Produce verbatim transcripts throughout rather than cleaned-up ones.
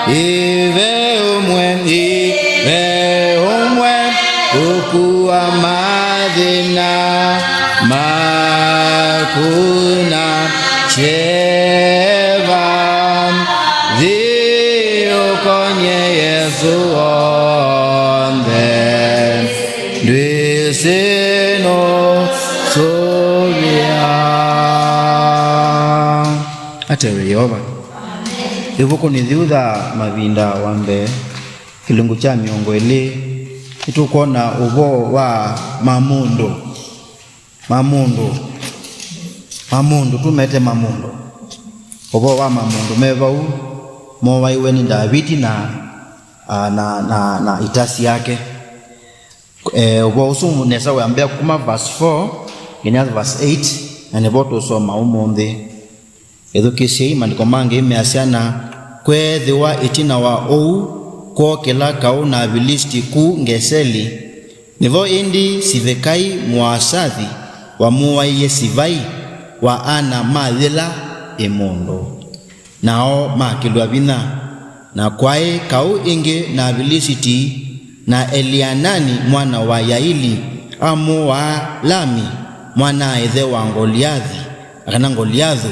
Ĩve ũmwe, ĩve ũmwe, ũkua mathĩna maku na kyeva. Thi ũkonye Yesũ onthe, ndwĩsĩ nũsũvĩa. Atewe Yeova. Ĩvukunĩ yĩu ya Mavinda wa Mbee, kĩlungu kya mĩongo ĩlĩ, nĩtũkwona ũvoo wa mamũndũ, mamũndũ, mamũndũ, tumete mamũndũ. Ũvoo wa mamũndũ me vau, mooaiwe nĩ Ndaviti na, a, na, na, na ita syake. Eh, ũvoo ũsu nesa wĩambĩa kuma verse four nginya verse eight, na nĩvo tũsoma ũmũnthĩ. Ĩthukĩĩsyei, maandĩko ma Ngai measya, na kweethĩwa ĩtina wa ũu, kwookĩla kaũ na Avilisiti ku Ngeseli. Nĩvo ĩndĩ Sivekai Mũasathi wamũaie Sivai wa ana ma yĩla ĩmũndũ, nao makĩlw'a vinya. Na kwaĩ kaũ ĩngĩ na Avilisiti, na Elianani mwana wa Yaili amũaa Lami, mwana-a-ĩthe wa Ngoliathi, kana Ngoliathu,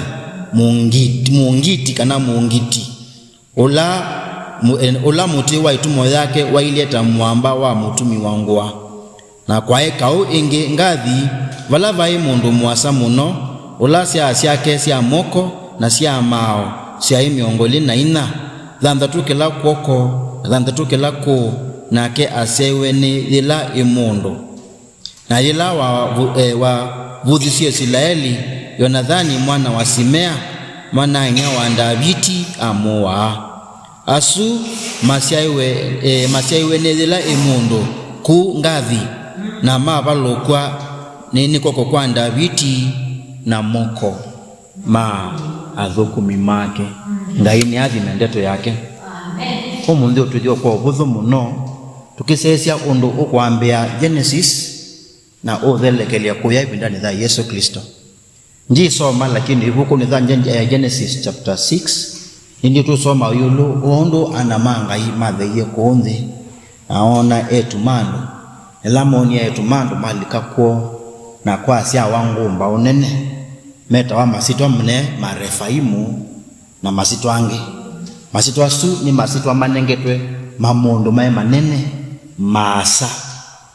Mũngiti, Mũngiti kana Mũngiti, ũla, mũ-, e, ũla mũtĩ wa ĩtumo yake wailye ta mũamba wa mũtumi wa ngũa. Na kwaĩ kaũ ĩngĩ Ngathi, vala vaĩ mũndũ mũasa mũno, ũla syaa syake sya moko na sya maaũ syaĩ mĩongo ĩlĩ na inya, thanthatũ kĩla kw'oko na thanthatũ kĩla kũũ, nake asyaĩwe nĩ yĩla ĩmũndũ. Na yĩla wa-, e, wavuthisye Isilaeli, Yonathani mwana wa Simea, mwana-a-inyia wa Ndaviti, amũaa. Asu masyaĩwe, e, masyaĩwe nĩ yĩla ĩmũndũ ku Ngathi, na mavalũkw'a nĩ, nĩ kw'oko kwa Ndaviti na moko ma athũkũmi make. Ngai nĩathime ndeto yake. Ũmũnthĩ ũtwĩthĩwa kwa ũvũthũ mũno tũkĩsyaĩĩsya ũndũ ũkwambĩa Genesis na ũũthelekelya kũya ĩvindanĩ ya Yesũ Klĩsto. Ndiisoma, lakini ĩvukunĩ ya Gen-, eh, Genesis chapter six, ĩndĩ tũsoma ĩũlũ wa ũndũ ana ma Ngai matheie kũũ nthĩ, na oona eĩtu ma andũ. Ĩla moonie eĩtu ma andũ malika kwoo, na kwasyawa ngũmbaũ nene, metawa masyĩtwa mene ma Refaimu, na masyĩtwa angĩ. Masyĩtwa asu nĩ masyĩtwa manengetwe mamũndũ maĩ manene, maasa.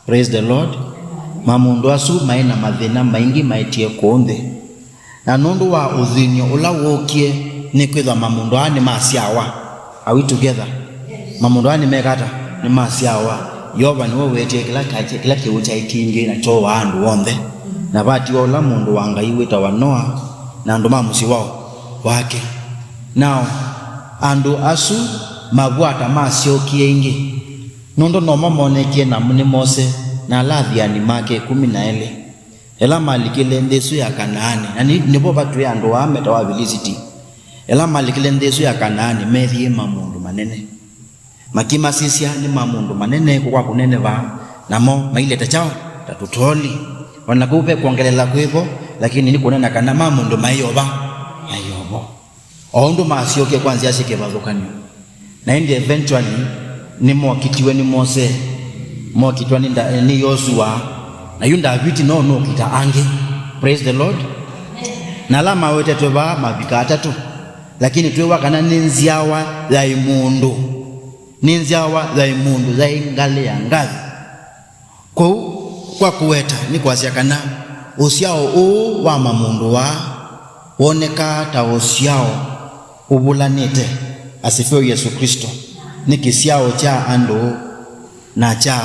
Praise the Lord. Mamũndũ asu maĩ na mathĩna maingĩ maetie kũũ nthĩ. Na nũndũ wa ũthĩny'o ũla wookie, nĩkwĩthwa mamũndũ aa nĩmasyawa. Are we together? Mamũndũ aa nĩmeka ata? Nĩmasyawa. Yeova nĩwe weetie kĩla, kĩla kĩw'ũ kyaĩ kingĩ na kyooaa andũ onthe. Na vatiwa ũla mũndũ wa Ngai wĩtawa Noa na andũ ma mũsyĩ wao wake. Nao andũ asu mavwata masyokie ĩngĩ, nũndũ nomo moonekie na nĩ Mose na ala athiani make ĩkũmi na elĩ, ĩla malikile nthĩ ĩsu ya Kanaani, na nĩ, nĩvo vatwĩe andũ aa metawa Avilisiti. Ĩla malikile nthĩ ĩsu ya Kanaani, meethĩie mamũndũ manene. Makĩmasisya nĩ mamũndũ manene kwa kũneneva, namo mailye ta kyaũ? Ta tũtoli. O na kau ve kwongelela kwĩ vo, lakini nĩ kũneena kana mamũndũ maĩ o va? Maĩ o vo. O ũndũ masyokie kwa nzĩa syĩ kĩvathũkany'o. Na ĩndĩ eventually nĩmokitiwe nĩ Mose, mokitwa nĩ Nda-, nĩ Yosua, na yu Ndaviti no nũkita angĩ. Praise the Lord. Na ala mawetetwe vaa mavika atatũ, lakini twĩwa kana nĩ nzyawa ya ĩmũndũ. Nĩ nzyawa ya ĩmũndũ yaĩ ngalĩ ya Ngathi. Kwoou, kwa kũweta, nĩ kwasya kana ũsyao ũũ wa mamũndũ aa wonekaa ta ũsyao ũvũlanĩte, asifiwe Yesũ Klĩsto, nĩ kĩsyao kya andũ na kya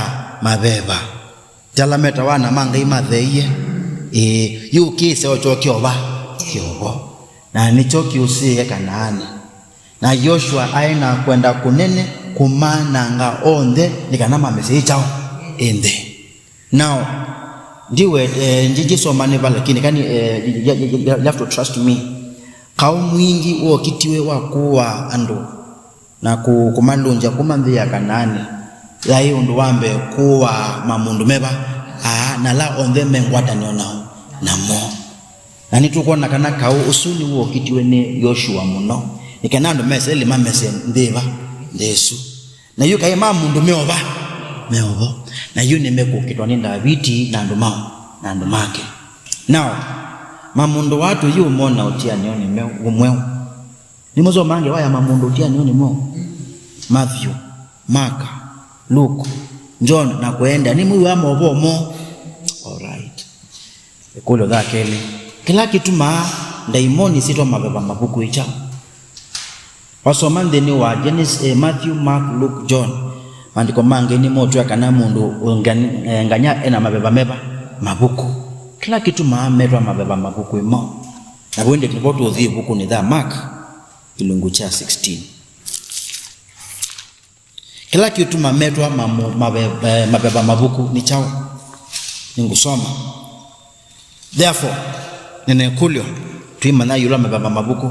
maveva. Ti ala metawa ana ma Ngai matheeie? Ĩĩ, yu kĩseo kyoo kĩ o va? Kĩ o vo. Na nĩkyo kĩũsĩĩe Kanaani. Na Yosua aĩ na kwenda kũnene kũmananga onthe nĩ kana mamĩsĩ ĩ kyaũ? Ĩ nthĩ. Now, ndiwe, eh, nji-, njisoma nĩ va, lakini kani, eh, you, you, you, you have to trust me. Kaũ mwingĩ wokitiwe wa kũaa andũ na kũ-, kũmalũngya kuma nthĩ ya Kanaani, yaĩ ũndũ wa mbee kũaa mamũndũ meva? Aa, na ala onthe me ngwatanĩo nao, namo. Na nĩtũkwona kana kaũ ũsu nĩwokitiwe nĩ Yosua mũno, nĩ kana andũ ma Isilaeli mamese nthĩ ĩva? Yesũ. Na yu kaĩ ma mũndũ meova, meovo. Na yu nĩmekũkĩtwa nĩ Ndaviti na andũ mao, na andũ make. Now, ma mũndũ wa tũyĩũmona ũtianĩonĩ mweũ, mweũ. Nĩmũsomaa ngewa ya ma mũndũ ũtianĩonĩ mweũ? Matthew, Mark, Luke, John, na kũenda. Nĩmwĩw'aa maũvoo moo? Alright. Ĩkũlyo ya kelĩ. Kĩla kĩtumaa ndaimoni syĩtwa maveva mavuku nĩ kyaũ? Wasoma nthĩnĩ wa Genesis, eh, Matthew, Mark, Luke, John, maandĩko ma Ngai nĩmotwĩa kana mũndũ ũngan-, eh, nganya ena maveva meva? Mavuku. Kĩla kĩtumaa metwa maveva mavuku nĩ kyaũ? Na vo ĩndĩ nĩvo tũũthi ĩvukunĩ ya Mark, kĩlungu kya sixteen. Kĩla kĩũtuma metwa mamu-, mave-, eh, maveva mavuku nĩ kyaũ? Nĩngũsoma. Therefore, nĩna ĩkũlyo, twĩmanya ĩũlũ wa maveva mavuku.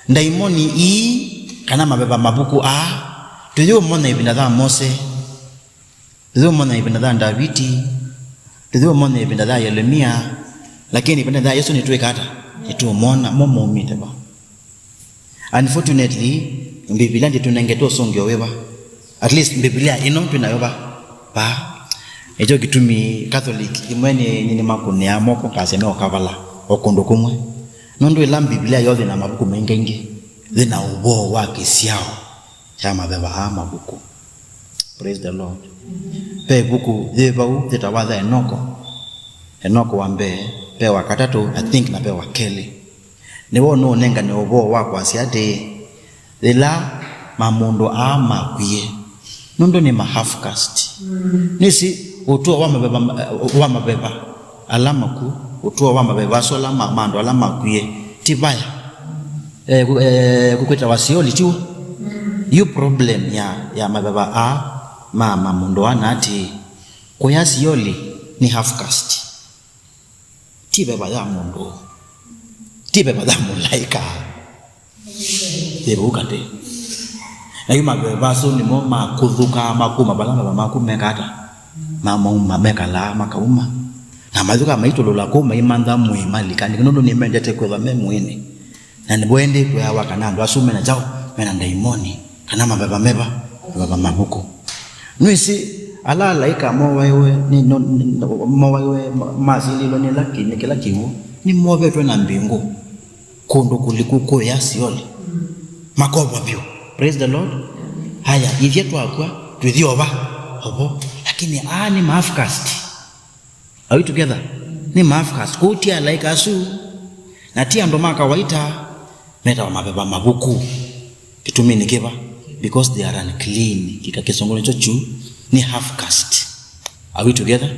Ndaimoni ii, kana maveva mavuku aa, tũyĩũmona ĩvinda ya Mose, tũyĩũmona ĩvinda ya Ndaviti, tũyĩũmona ĩvinda ya Yelemia, lakini ĩvinda ya Yesũ nĩtwĩka ata? Nĩtũũmona. Mo maumĩte va? Unfortunately, Mbivilia ndĩtũnengete ũsũngĩo wĩva. At least Mbivilia ĩno twĩ nayo va, va. Nĩkyo kĩtumi Catholic imwe nĩ, nĩ, nĩmakũnĩaa moko ngasya me o kavala, o kũndũ kũmwe. Nũndũ ĩla Mbivilia yo yĩ na mavuku maingĩ aingĩ, yĩ na ũvoo wa kĩsyao kya maveva aa mavuku. Praise the Lord. Ve ĩvuku yĩ vau yĩtawa ya Enoko. Enoko wa mbee, ve wa katatũ, I think, na ve wa kelĩ. Nĩwe ũnũũnengane ũvoo wa kwasya atĩĩ, yĩla ma mũndũ aa makwie, nũndũ nĩ ma half caste. Nĩsĩ ũtũo wa maveva, wa maveva ala makw'ũ, ũtũo wa maveva asu ala ma, ma andũ ala makwie, ti vaya. Eh, ku-, eh, kũkwĩtawa Seoli, tiw'o? Yu problem ya, ya maveva aa ma, ma mũndũ aa nĩ atĩĩ, kũya Seoli nĩ half caste. Ti veva ya mũndũ. Ti veva ya mũlaĩka. Yĩ vau katĩ. Na yu maveva asu nĩmo makũthũkaa, makuma vala maveva maku meka ata? Ma, mauma, mekalaa, makauma. Na mathũka maitũlũla kũu, maimantha mwĩĩ malika. Nĩkĩ? Nũndũ nĩmendete kwĩthwa me mwĩĩnĩ. Na nĩvo ĩndĩ twĩawa kana andũ asu mena kyaũ? Mena ndaimoni, kana maveva meva? Maveva mavuku. Nĩwĩsĩ, ala alaĩka mowaĩwe nĩ, no, no, mowaĩwe ma-, masilĩlwe nĩ ĩla kĩ-, nĩ kĩla kĩw'ũ, nĩmovetwe na mbingũ kũndũ kũliku kũya Seoli. Makovwa vyũ. Praise the Lord. Aya, ithyĩ twakw'a, twĩthi ova, ovo. Lakini aa nĩ ma half caste. Are we together? Nĩ ma half caste. Kũu ti alaĩka asu, na ti andũ ma kawaita, metawa maveva mavuku. Kĩtumi nĩ kĩva? Because they are unclean. Kĩka kĩsũngũ nĩkyo kyu, nĩ half caste. Are we together?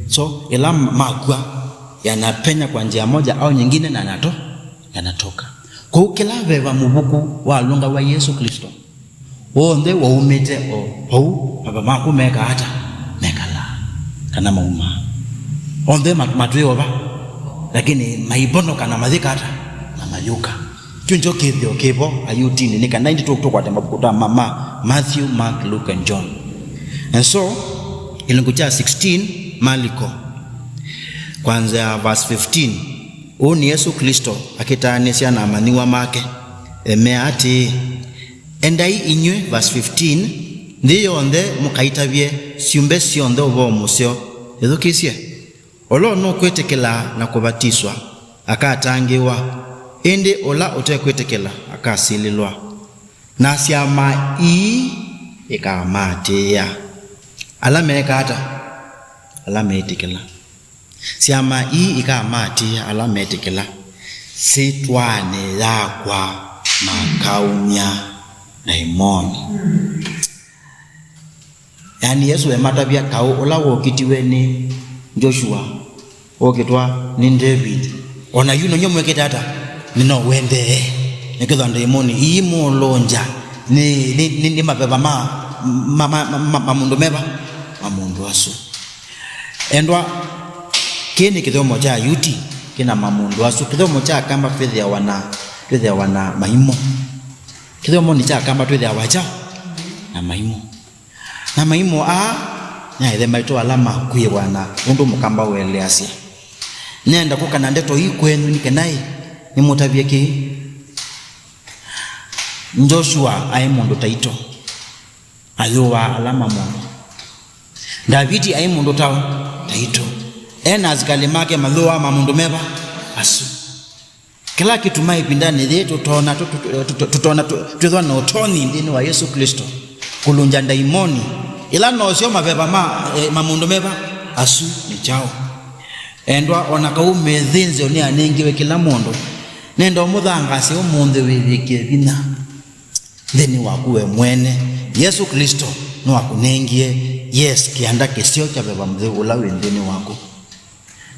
So, ĩla makw'a, yanapenya kwa njia moja au nyingine na yanato-, yanatoka. Kũu kĩla veva mũvuku walũngawa Yesũ Klĩsto, w'onthe waumĩte o vau, maveva maku meka ata? Mekalaa, kana maumaa. Onthe mat-, matwĩe ova, lakini maivonoka na mayĩka ata? Na mayũka. Kyu nĩkyo kĩthĩo kĩvo Ayutinĩ, nĩ kana ĩndĩ tũ-, tũkwate mavuku ta ma, ma Matthew, Mark, Luke, and John. And so, kĩlungu kya sixteen, Maliko, kwanzĩa verse fifteen, ũũ nĩ Yesũ Klĩsto akĩtaanĩsya na amanyĩw'a make, emea atĩĩ, Endai inyw'ĩ, verse fifteen, nthĩ yonthe mũkaitavye syũmbe syonthe ũvoo mũseo. Ĩthukĩĩsye. Ũla ũnũkwĩtĩkĩla na kũvatiswa akatangĩĩwa, ĩndĩ ũla ũtekwĩtĩkĩla akasilĩlwa. Na syama ii ikamaatĩĩa ala meeka ata? Ala meĩtĩkĩla. Syama ii ikamaatĩĩa ala metĩkĩla, syĩtwanĩ yakwa makaumya ndaimoni. Yaani, Yesũ ematavya kaũ ũla wokitiwe nĩ Joshua, wokitwa nĩ David, o na yu nonyw'o mwĩkĩte ata? Nĩ no wendee. Nĩkĩthwa ndaimoni ii mũlũngya nĩ, nĩ, nĩ, nĩ maveva ma, ma, ma, ma, ma mũndũ meva? Ma mũndũ asu. Endwa, kĩĩ nĩ kĩthyomo kya Ayuti, kĩna mamũndũ asu. Kĩthyomo kya Akamba twĩthĩawa na, twĩthĩawa na maimũ. Kĩthyomonĩ kya Akamba twĩthĩawa kyaũ? Na maimũ. Na maimũ aa nĩ aĩthe maitũ ala makw'ĩĩwa na ũndũ Mũkamba ũeleasya. Nĩenda kũka na ndeto ii kwenyu nĩ kana ĩ, nĩmũtavye kĩĩ. Joshua aĩ mũndũ taitũ. ayũaa ala mamwona. Ndaviti aĩ mũndũ tao, taitũ. E na asikalĩ make mayũaa mamũndũ meva? Asu. Kĩla kĩtumaa ĩvindanĩ yĩĩ tũtonya tũ-, tũ-, tũ-, tũ-, tũtonya tũ-, twĩthwa na ũtonyi nthĩnĩ wa Yesũ Klĩsto kũlũngya ndaimoni, ĩla nosyo maveva ma, eh, mamũndũ meva? Asu nĩ kyaũ? Endwa, o na kau mĩthĩnzĩo nĩyanengiwe kĩla mũndũ, nenda ũmũthangaasye ũmũnthĩ wĩyĩkĩe vinya nthĩnĩ waku we mwene. Yesũ Klĩsto nĩwakũnengie, yes, kĩanda kĩseo kya Veva Mũtheu ũla wĩ nthĩnĩ waku.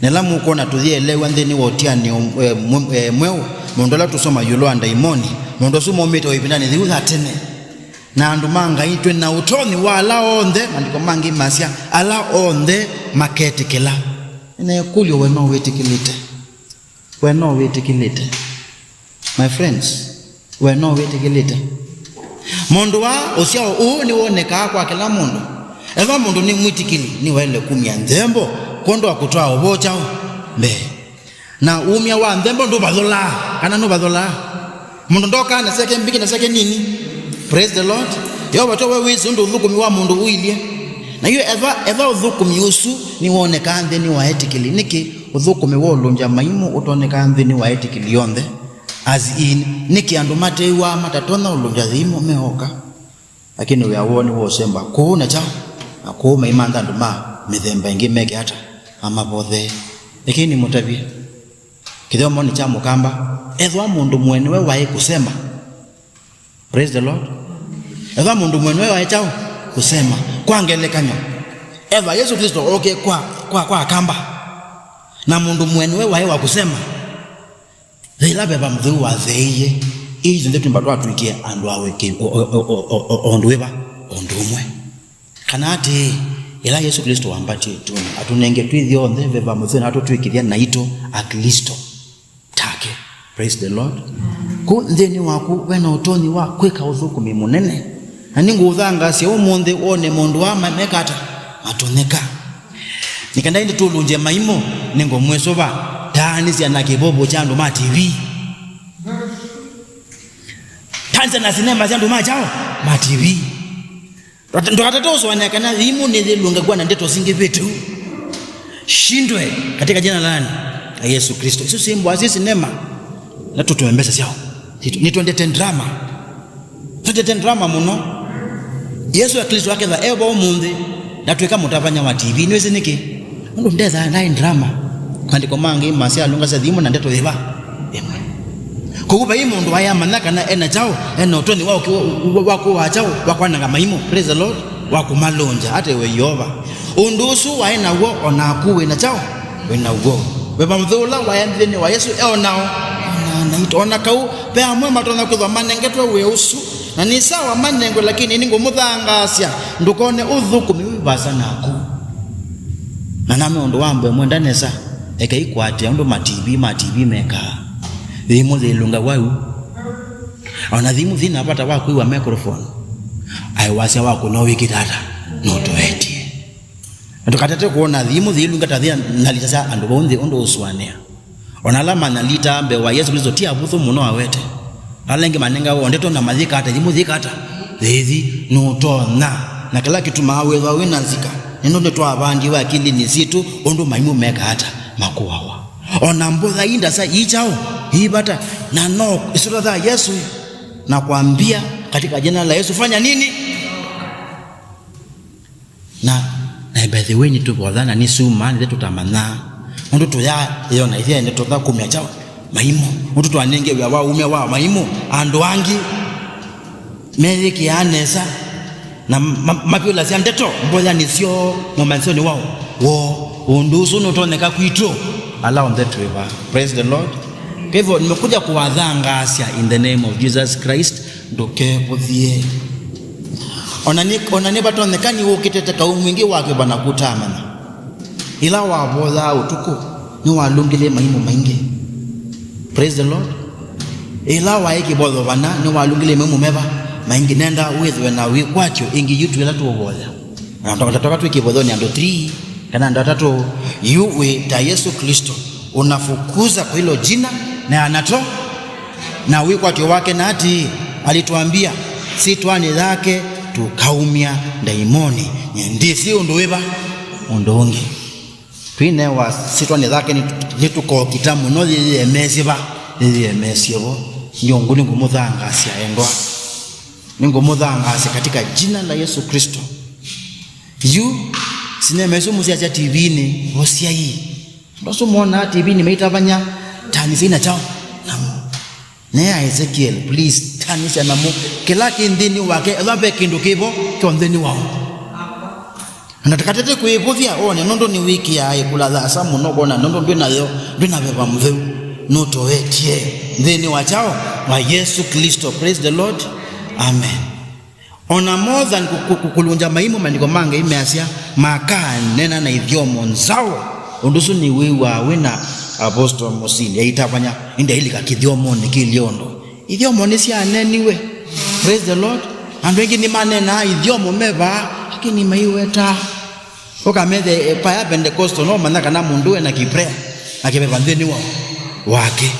Na ĩla mũkwona tũyĩeleew'a nthĩnĩ wa ũtianĩo, eh, mwe-, eh, mweũ, maũndũ ala tũsoma ĩũlũ wa ndaimoni, maũndũ asu maumĩte o ĩvindanĩ yĩu ya tene. Na andũ ma Ngai twĩ na ũtonyi wa ala onthe, maandĩko mangĩ masya, ala onthe maketĩkĩla. Nĩna ĩkũlyo, we no wĩtĩkĩlĩte? We no wĩtĩkĩlĩte? My friends, we no wĩtĩkĩlĩte? Mũndũ wa ũsyao ũũ nĩwonekaa kwa kĩla mũndũ. Ethĩwa mũndũ nĩ mwĩtĩkĩli, nĩwaĩle kumya nthembo kwondũ wa kũtwaa ũvoo kyaũ mbee. Na umya wa nthembo ndũvathũlaa, kana nũvathũlaa? Mũndũ ndokaa na syake mbingĩ na syake nini. Praise the Lord. Yeova to we wĩsĩ ũndũ ũthũkũmi wa mũndũ ũilye. Na yu ethĩwa, ethĩwa ũthũkũmi ũsu nĩwonekaa nthĩnĩ wa etĩkĩli, nĩkĩ ũthũkũmi wa ũlũngya maimũ ũtonekaa nthĩnĩ wa etĩkĩli onthe? As in, nĩkĩ andũ matew'aa matatonya ũlũngya thimũ meoka? Lakini wĩa woo nĩ wa ũsemba kũũ na kyaũ na kũũ, maimantha andũ ma mĩthemba ĩngĩ meke ata? Amavothee. Ĩkĩi nĩmũtavye kĩthyomonĩ kya Mũkamba, ethĩwa mũndũ mwene we waĩ kũsema. Praise the Lord. Ethĩwa mũndũ mwene we waĩ kyaũ? Kũsema. Kwa ngelekany'o, ethĩwa Yesũ Klĩsto ookie kwa, kwa, kwa Akamba, na mũndũ mwene we waĩ wa kũsema, yĩla Veva Mũtheu watheeie, ĩĩ ithyonthe twĩmba twatw'ĩkie andũ awe kĩ-, o, o ũndũ wĩva? Ũndũ ũmwe. Kana atĩĩ, yĩla Yesũ Klĩsto wambatie ĩtunĩ, atũnenge twĩ ithyonthe Veva Mũtheu na atũtw'ĩkĩthya naitũ Aklĩsto take. Praise the Lord. Kũu nthĩnĩ waku ve na ũtonyi wa kwĩka ũthũkũmi mũnene. Na nĩngũũthangaasya ũmũnthĩ wone maũndũ aa ma-, meka ata? Matonyeka. Nĩ kana ĩndĩ tũlũngye maimũ, nĩngũmwĩsũva, taanĩsya na kĩvũvũ kya andũ ma T V. Taanĩsya na sinema sya andũ ma kyaũ? Ma T V. Ndũkatate ũsũanĩa kana thimũ nĩyĩlũngaw'a na ndeto singĩvĩte ũu. Shindwe katika jina la nani? La Yesu Kristo. Isu syĩmbwa, syĩ sinema. Na tũtũme mbesa syao. Nĩtwendete drama. Twendete drama mũno. Yesũ Aklĩsto aketha e vo ũmũnthĩ, ndatw'ĩka mũtavany'a wa T V. Nĩwĩsĩ nĩkĩ? Nũndũ ndethaa naĩ drama. Maandĩko mangĩ masya alũngasya thimũ na ndeto yĩva? Ĩmwe. Kwoou vai mũndũ waĩ amanya kana ena kyaũ, ena ũtonyi wa ũkĩ-, wa, wa kũaa kyaũ, wa kwananga maimũ. Praise the Lord. Wa kũmalũngya, ate we Yeova. Ũndũ ũsu waĩ naw'o, o naku wĩ na kyaũ? Wĩ naw'o. Veva Mũtheu ũla waĩ nthĩnĩ wa Yesũ e o nao. O na, na ito, o na kau, ve amwe matonya kwĩthwa manengetwe wĩa ũsu. Na nĩ sawa manengwe, lakini nĩngũmũthangaasya, ndũkone ũthũkũmi wĩ vaasa naku. Na namwe ũndũ wa mbee, mwenda nesa, ekai kũatĩĩa ũndũ ma T V, ma T V mekaa. Thimũ yĩlũngaw'a yu. O na thimũ yĩna vata wa kwĩw'a microphone. Aĩ wasya waku no wĩkĩte ata? No tũetie. Na ndũkatate kwona thimũ yĩlũnga ta yĩna lita sya andũ vau nthĩ ũndũ ũsũanĩa. O na ala manyalitaa mbee wa Yesũ Klĩsto ti avũthũ mũno awete. Ala angĩ manengawa o ndeto na mayĩka ata, thimũ yĩka ata? Yĩthi, nũtonya. Na kĩla kĩtumaa wĩthwa wĩ na nzika, nĩ nũndũ nĩtwavandiwe akilinĩ sitũ ũndũ maimũ meka ata? Makũawa. O na mboya ii ndasa ii kyaũ? Ii vata. Na no ĩsyĩtwa ya Yesũ. Na kwambia katika jina la Yesu, fanya nini? Na, na by the way, nĩtũvothaa na nĩsumaa, nĩthe tũtamanyaa. Nũndũ tũyayona ithyĩ nĩtũtha kumya kyaũ? Maimũ. Nũndũ twanenge wĩa wa umya wa maimũ, andũ angĩ meyĩkĩaa nesa, na ma-, mapyũlasya ndeto mboyanĩ syoo, mũmanyĩsyonĩ wao woo. Ũndũ ũsu nũtonyeka kwitũ, ala onthe twĩ vaa. Praise the Lord. Kwa hivyo, nimekuja kuwathangaasya in the name of Jesus Christ. Ndũkevũthye. Ona nĩ, ona nĩvatonyeka nĩwũkĩtĩte kaũ mwingĩ wa kĩvana kũtamanya. Ĩla wavoyaa ũtukũ, nĩwalũngile maimũ maingĩ. Praise the Lord. Ĩla waĩ kĩvoyo vana, nĩwalũngile maimũ meva? Maingĩ. Nenda wĩthwe na wĩkwatyo ĩngĩ yu twĩ ĩla tũũvoya. Na tũkatoka twĩ kĩvoyonĩ andũ three kana andũ atatũ, yu wĩ ta Yesu Kristo. Unafukuza kwa hilo jina, na anato-, na wĩkwatyo wake na ati, alituambia, sitwani yake tũkaumya ndaimoni. Nyie ndĩsĩ ũndũ wĩva, ũndũ ũngĩ. Twĩnewa syĩtwanĩ yake nĩ, nĩtũkokita mũno yĩyĩemeesye va, yĩyĩemeesye vo. Nyie ũngũ nĩngũmũthangaasya, endwa. Nĩngũmũthangaasya katika jina la Yesu Kristo. Yu, sinema isu mũsyasya T V-inĩ, vosyai. Andũ asu monaa T V-inĩ maitavany'a, tanĩsyai na kyaũ? Namo. Ne Ezekiel, please, tanĩsya namo. Kĩla kĩ nthĩnĩ wake, ethwa ve kĩndũ kĩvo, kyo nthĩnĩ wao. Na ndũkatete kwĩvũthya, wone, nũndũ nĩwĩkĩaa ĩkũla thasa mũno, wona, nũndũ ndwĩ nayo, ndwĩ na Veva Mũtheu, nũtoetye nthĩnĩ wa kyaũ? Wa Yesu Kristo. Praise the Lord. Amen. O na more than kũ-, kũ-, kũ-, kũlũngya maimũ, maandĩko ma Ngai measya, makaneena na ithyomo nzaũ. Ũndũ ũsu nĩwĩw'aa wĩ na Apostle Mũsili aitavany'a, ĩndĩ ailika kĩthyomonĩ kĩlyondo. Ithyomo nĩsyaneeniwe. Praise the Lord. Andũ aingĩ nĩmaneenaa ithyomo me vaa, lakini maiwetaa. Ũkamethe, eh, paya Pentecostal, no manya kana mũndũ ena kĩprea, na kĩveva nthĩnĩ wa, wake.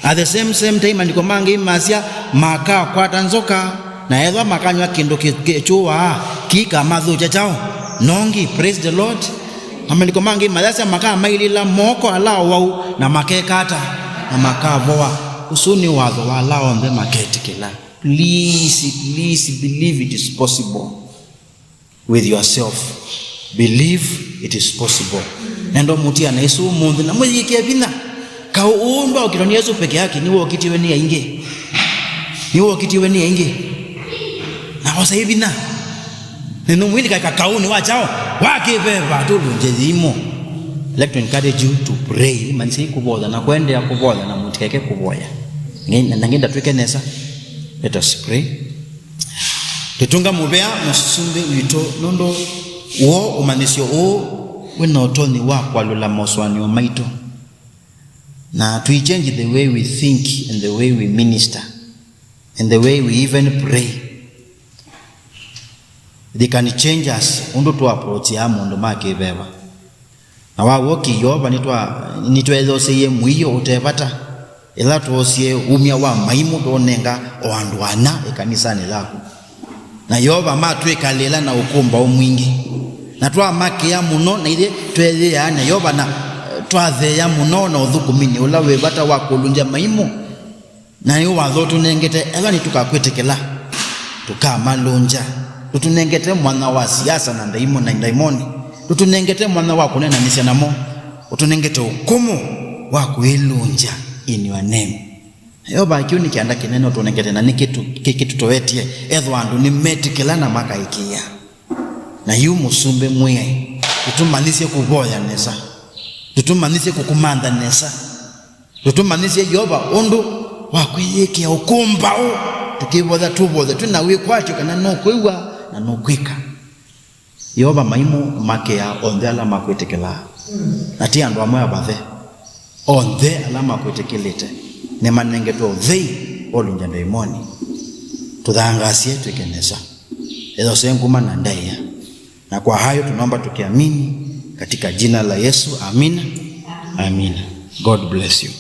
At the same, same time, maandĩko ma Ngai masya, makakwata nzoka, na ethwa makanywa kĩndũ kĩ-, kĩ-, kyũaa, kĩikamathũkya kyaũ? Nongi. Praise the Lord. Na maandĩko ma Ngai mayasya, makamailĩla moko ala awau, na makeka ata? Na makavoa. Ũsu nĩ watho wa ala onthe maketĩkĩla. Please, please believe it is possible. With yourself. Believe it is possible. Nenda mũtia na Yesu ũmũnthĩ na mwĩyĩkĩe vinya. Kaũ ũũ ndwaũkitwa nĩ Yesu peke yake, nĩwokitiwe nĩ aingĩ. Nĩwokitiwe nĩ aingĩ. Na wosa vinya. Nĩnũmwĩlika kakaũnĩ wa kyaũ? Wa kĩveva, tũlũngye yĩimũ. I'd like to encourage you to pray. Manyĩsyai kũvoya na kũendeea kũvoya na mũtikeke kũvoya. Nge-, na ngenda twĩke nesa. Let us pray. Tũtũnga mũvea mũsumbĩ witũ nũndũ woo ũmanyĩsyo ũũ wĩ na ũtonyi wa kũalũla mosũanĩo maitũ. Na tũi change the way we think and the way we minister and the way we even pray. They can change us ũndũ tũ approach ya maũndũ ma kĩveva. Na wa w'o ki Yeova nĩtwa-, nĩtweyoseie mũio ũte vata, ĩla twoosie umya wa maimũ twoonenga o andũ ana ĩkanisanĩ yaku. Na Yeova matwĩkalĩla na ũkũmbaũ mwingĩ. Na twamakĩa mũno, na ithyĩ tweeyĩaa na Yeova, na, eh, twatheea mũno na ũthũkũminĩ ũla wĩ vata wa kũlũngya maimũ. Na nĩ watho ũtũnengete, ethwa nĩtũkakwĩtĩkĩla, tũkamalũngya. Ndũtũnengete mwanya wa siasa na ndaimo-, na ndaimoni. Ndũtũnengete mwanya wa kũneenanĩsya namo. Ũtũnengete ũkũmũ wa kwĩlũngya in your name. Yeova, kĩu nĩ kĩanda kĩnene ũtũnengete, na nĩkĩtũ-, kĩ-, kĩtũtoetye ethwa andũ nĩmetĩkĩla na makaĩkĩĩa. Na yu mũsumbĩ mwĩai, ndũtũmanyĩsye kũvoya nesa. Ndũtũmanyĩsye kũkũmantha nesa. Tũtũmanyĩsye Yeova ũndũ wa kwĩyĩkĩa ũkũmbaũ, tũkĩvoya tũvoye twĩ na wĩkwatyo kana nũkwĩw'a na nũkwĩka. Yeova, maimũ makĩaa onthe ala makwĩtĩkĩlaa, na ti andũ amwe avathe. Onthe ala makwĩtĩkĩlĩte nĩmanengetwe ũthei wa ũlũngya ndaimoni. Tũthangaasye twĩke nesa, ethosee nguma na ndaĩa. Na kwa hayo tunaomba tukiamini katika jina la Yesu. Amina. Amina. God bless you.